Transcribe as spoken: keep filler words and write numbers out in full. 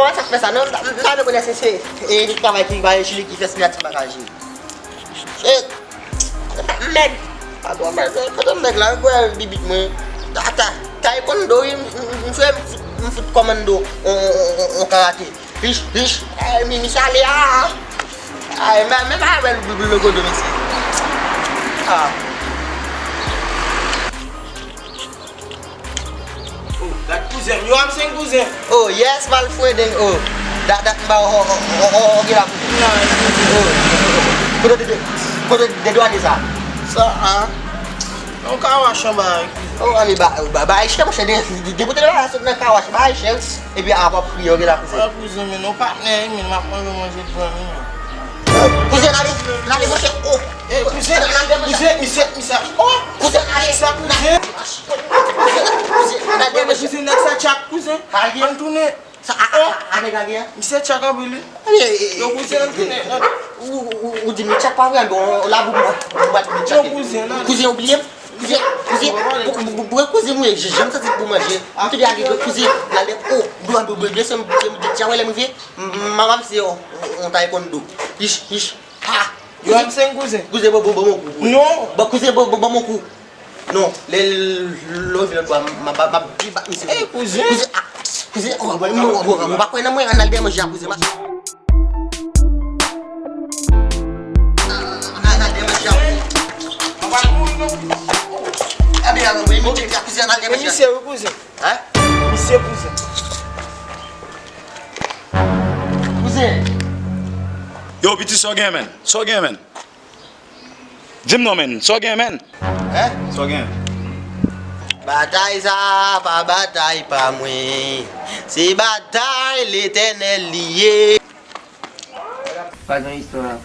Kòman sa k fè sa? Non, m ta vle konnen si se e travay ki pa jere ki fè siyati m pa ka jere. E, mèg, pa twò mèg, kote mèg la, m kwè bibit mwen. Ta, ta, taekwondo, wi, m, m, m, m fout, m fout kòmando on, on, on, on karate. Hich, hich, ay, mi, misye ale a. Ay, men, men pa wè l, l, l, logo de mesye. Ah. Oh, gad kouzen m. Yo, ap sen kouzen. Oh, yes, Malfredin. Oh, dat, dat m ba w, oh, oh, oh, oh, oh, gen la kouzen. Nan, oh, kote de, kote de dwa de sa? Sa, a? Yon kawash anba, wi. Oh, ann ba, ba, ba, chè, monchè, de, de, de, de, de, sot nan kawash, ba, chè, epi a w ap kriye, ok, la, kouzen. Wè, kouzen, men nou patnè, wi, men m ap manje, manje dranm, wi, men. Kouzen, n ale, n ale, monchè, oh. Eh, kouzen, kouzen, misye, misye, oh. Kouzen, n ale. Sa, kouzen. Kouzen, kouzen, n ale, monchè. Kouzen, nèg sa tchak, kouzen. Ann tounen. Sa, a, a, a, a, nèg la gen an? Misye tchak anpil, wi. Yo, kouzen, ann tounen. Ou, ou, ou, ou di m tchak pa vre, bon, labou m, m bat m tchak. Yo, kouzen, nan. Kouzen, ou bliye m? Kouzen, kouzen, pou, pou, pou, pou kouzen mwen, j-, janm santi pou manje. M tou de ale, kouzen, la lè, oh, dwa, dwa, dwa, se m, se m, se m, wè lè m rive, m, m, m, m, se, oh, on taekwondo. Hich, hich, ha. Yo, m se kouzen. Kouzen, bon, bon, bon, bon, kou. Non. Bon, kouzen, bon, bon, bon, bon, kou. Non, lè, lè, lè w vin lòt bò a, m, m, m, m ap byen bat misye. Eh, kouzen. Kouzen, ah, kouzen, oh, bon, non, oh, bon, m pa kwè nan mwen, ann al dèyè manje a, kouzen, mache. Ann al dèyè manje a, kouzen. Mwen pa mouri, non. Ebyen, alò, mwen, mwen, kouzen, ann al dèyè manje a. Misye, wi, kouzen. Hein? Misye, kouzen. Kouzen. Yo, piti, sa w gen, menn? Sa w gen, menn? Di m non, menn. Sa w gen, menn? Hein? Sa w gen? Batay sa a pa batay pa mwen. Se batay Letènèl li ye. Pa gen istwa.